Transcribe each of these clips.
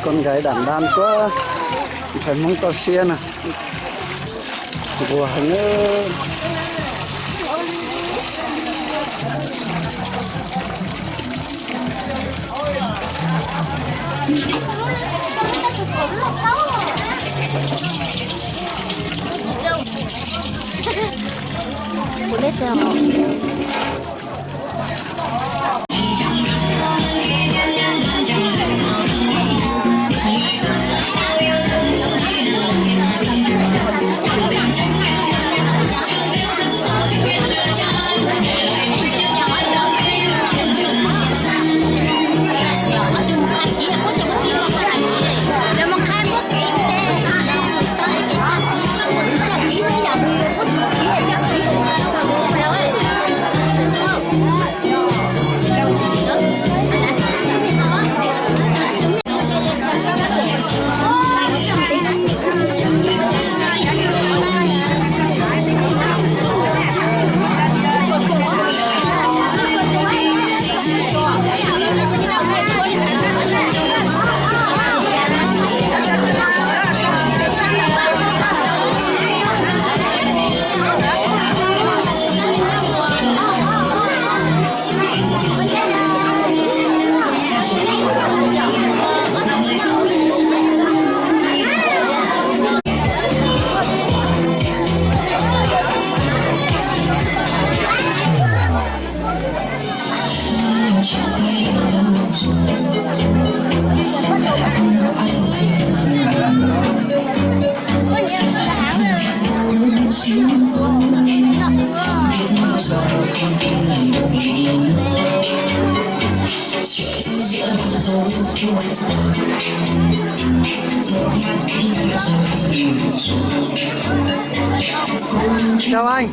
Koj nkais dam ntan kuab, ntxhais Hmoob toj siab na, nquag heev. Chào anh.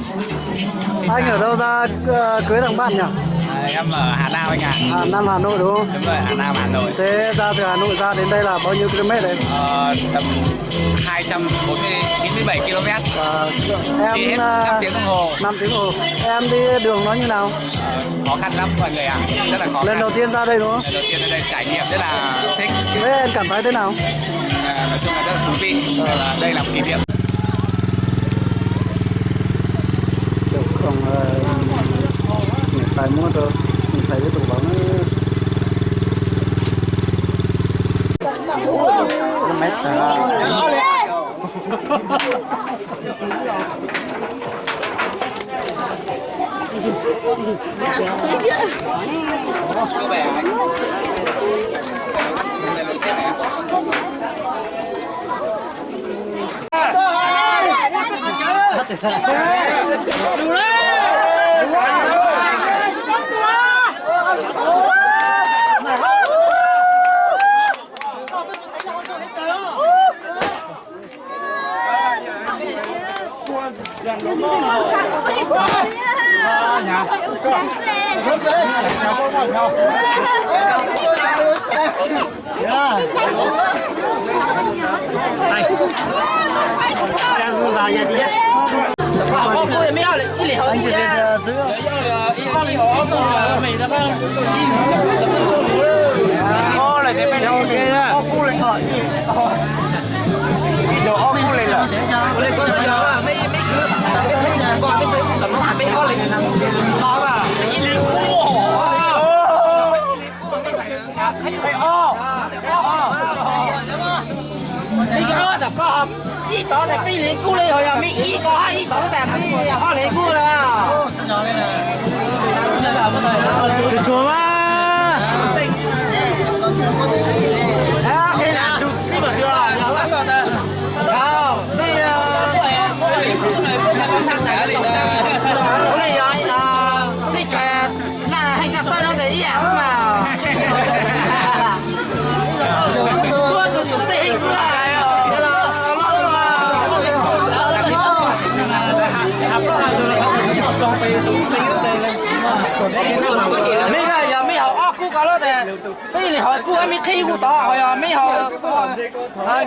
Anh ở đâu ra, ờ, cưới thằng bạn nhỉ? Em ở Hà Nam anh ạ. À, Nam Hà Nội đúng không? Đúng rồi, Hà Nam, Hà Nội. Thế ra từ Hà Nội ra đến đây là bao nhiêu ki lô mét đấy? Ờ, tầm hai trăm bốn mươi, chín mươi bảy ki lô mét. Ờ, em, đi hết à, năm tiếng đồng hồ. Năm tiếng đồng hồ. Em đi đường nó như nào? Ờ, khó khăn lắm mọi người ạ. Rất là khó khăn. Lần đầu tiên ra đây đúng không? Lần đầu tiên ra đây trải nghiệm rất là thích. Thế em cảm thấy thế nào? À, nói chung là rất là thú vị. Ờ. Đây là một kỷ niệm. Cov khoom niam tais muab rau niam tais ib tug vauv na. Anh chỉ việc, ờ, giữ. Ib tug ob kub li lawm. Tam koj ib tod tas peb leeg kub li, ho yog me ib koj hab ib tod tas peb ob leeg kub lawm. Tsuag tsuag mas. Mej yog mej haus ob kub ko lawm tes peb leeg haus kub, mej qhib kuv tod, ho yog mej haus,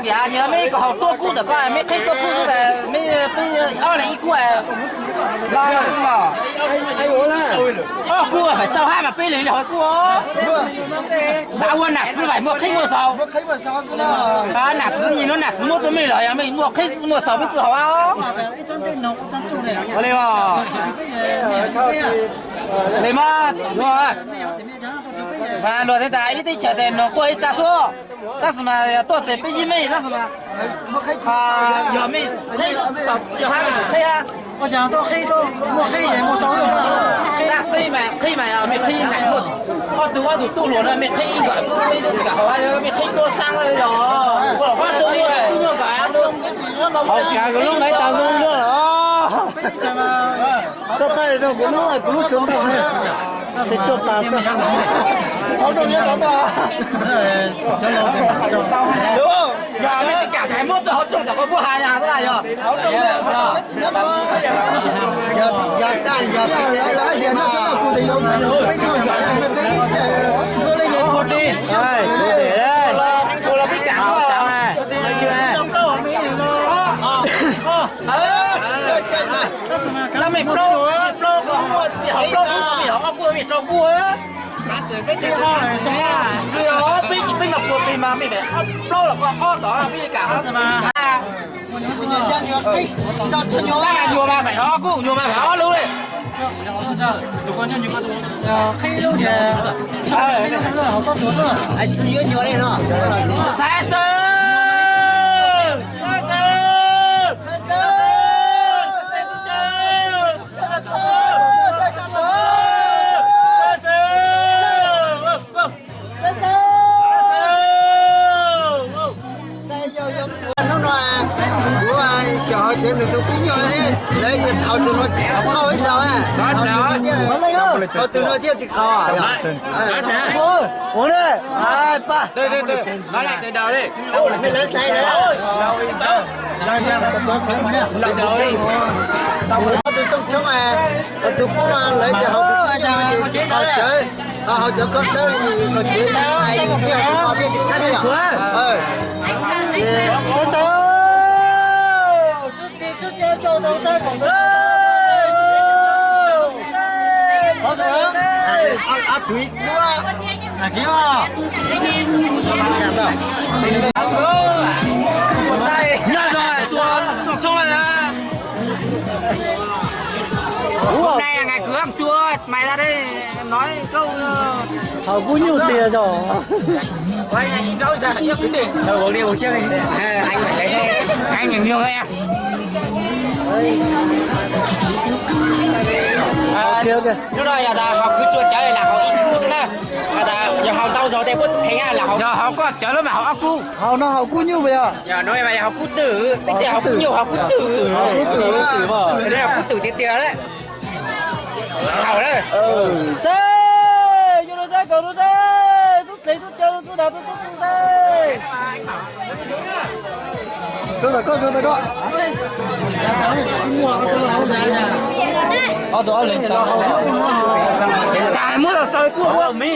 nyias mej ko haus tuab kub ntawm ko, mej qhib tuab kub xwb tes mej peb ob leeg ib kub los xwb mog. Ob kub faim xaus hab mas peb leeg li haus kub. Ntav ua nam txiv vaim muaj qhib muaj xaus. Nam txiv nyias lub nam txiv muab rua mej los yog mej muaj qhib muaj xaus peb tsi haus. Li os. Li mas, mas luag tej tas ib teb chaws tes noog quaj ib tsa xwb, tab sis mas yog tuaj tes peb yij mej tab sis mas yog mej qhib, yog hab mej qhib, tab sis mas qhib mas mej qhib nam muaj ob tug, ob tug tuaj luag na mej qhib ib nkawm xwb, mej tsis kam haus, mej qhib tuab xaab yog ob tug tub nyuag nkawm. Haus kav kuv lub maiv tas zoo luaj los. Koj thaij kuv lub, kuv lub tsuav ntau, tsuav tas xwb. Yog mej tsis kam tas muab rau hauv rooj tom koj puab has yog xwb yog. Mej plaub, plaub, ob kub mej rau kub. Tsis, peb, peb no pua peg mas mej plaub los koj ob tom peb li kam. Nyuag mas faim ob kub, nyuag mas faim ob lub li. Xaiv xwb, xaiv xwb. Hnub no kuv xyaum hauv cawv ntawm tus tub nyuag, lawv tias haus tus no tsis qhau ib zaug, haus tus no thiaj tsis qhau. Ua na, pa, lawv xaiv tus tsooj tshoob, tus kub no lawv tias haus tus tub nyuag ces tsis qhau cawv, haus cov koj dawb kom tsev xaiv thiaj tsis qhau. Nyob zoo, tsoom tshoob, hôm nay là ngày cưới ông chưa? Mày ra đây nói câu. Haus kub nyuj tiag yog. Anh, anh, anh, anh nhường em. Hnub no yog tas haus kub tsua cawv lam haus ib kub xwb na. Yog haus ntau zaus tes puab tsis kheev lam haus. Yog haus koj cawv lawm mas haus ob kub. Haus no haus kub nyuj puas yog? Yog no mas yog haus kub twm, peb tsis haus kub nyuj, haus kub twm. Haus kub twm tiag tiag lawm. Haus lawm. Saib, yus lug saib, kaum lug saib, xub dlev xub cawv xub nas xub txuj saib. Sawv daws koj, sawv daws koj. Ob tug ob leeg tas. Muab tau xaus kuj ua me.